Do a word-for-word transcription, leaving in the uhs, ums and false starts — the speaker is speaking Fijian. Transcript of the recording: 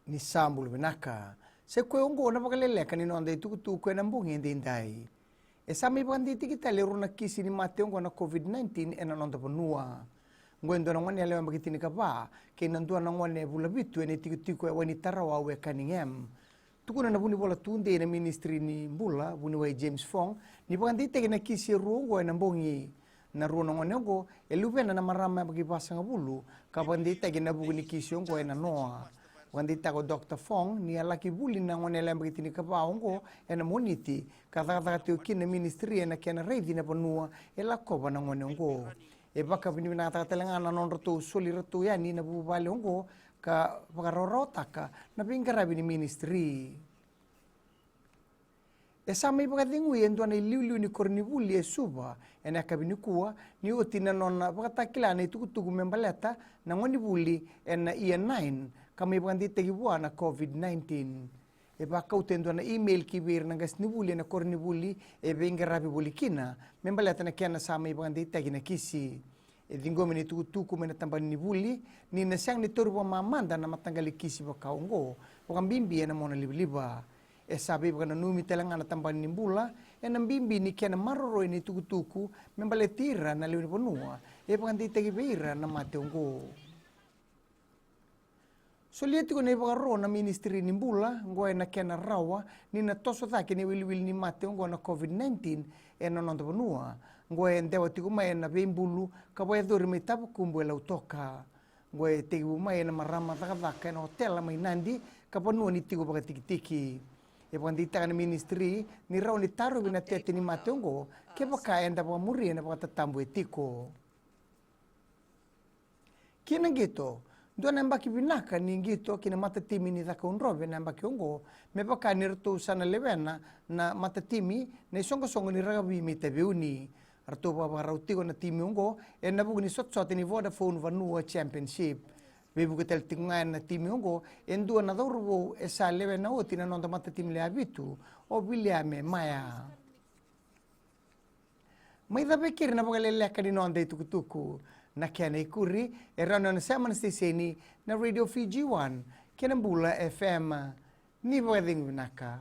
Ni sa bula vinaka. Sa i koya oqo na vakaleleka ni noda itukutuku ena bogi edaidai. E sa mai vakadeitaki tale e rua na kisi ni mate oqo na COVID nineteen ena noda vanua. Oqo e dua na gone yalewa yabaki tinikava kei na dua na gone vula vitu ena itikotiko e Wainitarawa, West Cunningham. Tukuna na vunivola tudei na Ministry ni Bula, vuniwai James Fong, ni vakadeitaki na kisi e rua oqo ena bogi. Na rua na gone oqo e luvena na marama yabaki vasagavulu, ka vakadeitaki ena vuku ni kisi oqo ena noa. Vakadeitaka o Doctor Fong ni a laki vuli na gone yalewa yabaki tinikava oqo ena Moniti, ka cakacaka tiko kina na Ministry ena kena raici na vanua e lakova na gone oqo. E vakavinavinakataka tale ga na nodratou soli iratou yani na vuvale oqo ka vakarawarawataka na veiqaravi ni Ministry. E sa mai vakacegui e dua na iliuliu ni koronivuli e Suva ena yakavi nikua, ni oti na nona vakatakila na itukutuku me baleta na gonevuli ena Year nine, ka mai vakadeitaki vua na COVID nineteen. E vakauta e dua na email ki vei ira na qasenivuli ena koronivuli e veiqaravi voli kina me baleta na kena sa mai vakadeitaki na kisi. E ciqomi na itukutuku mai na tabana ni vuli ni na sega ni tauri vakamamada na mataqali kisi vaka oqo, vakabibi ena mona livaliva. E sa veivakananumi tale ga na tabana ni bula ena bibi ni kena maroroi na itukutuku me baleti ira na lewe ni vanua e vakadeitaki vei ira na mate oqo. Solia tiko na ivakaro na Ministry ni Bula oqo ena kena rawa ni na toso cake na iwiliwili ni mate oqo na COVID nineteen ena noda vanua. Oqo e dewa tiko mai ena veibulu ka vakayacori mai Tavukubu e Lautoka. Oqo e tekivu mai ena marama cakacaka ena otela mai Nadi ka vanua ni tiko vakatikitiki. E vakadeitaka na Ministry ni rawa ni tarovi na tete ni mate oqo kevaka eda vakamuria na vakatatabu e tiko. Ki na qito, dua na yabaki vinaka ni qito ki na matatimi ni Cakaudrove na yabaki oqo, me vaka ni ratou sa na lewena na matatimi na isoqosoqo ni rakavi mai Taveuni. Ratou vakavakarau tiko na timi oqo ena vuku ni sotasota ni Vodafone Vanua Championship. Veivuke tale tiko ga ena timi oqo e dua na cauravou e sa lewena oti na noda matatimi le vitu, o Viliame Maia. Mai cava e keri na vakaleleka ni noda itukutuku. Na kena ikuri e rawa ni o na sema na siteseni na Radio Fiji One kei na Bula FM. Ni vakacegu vinaka.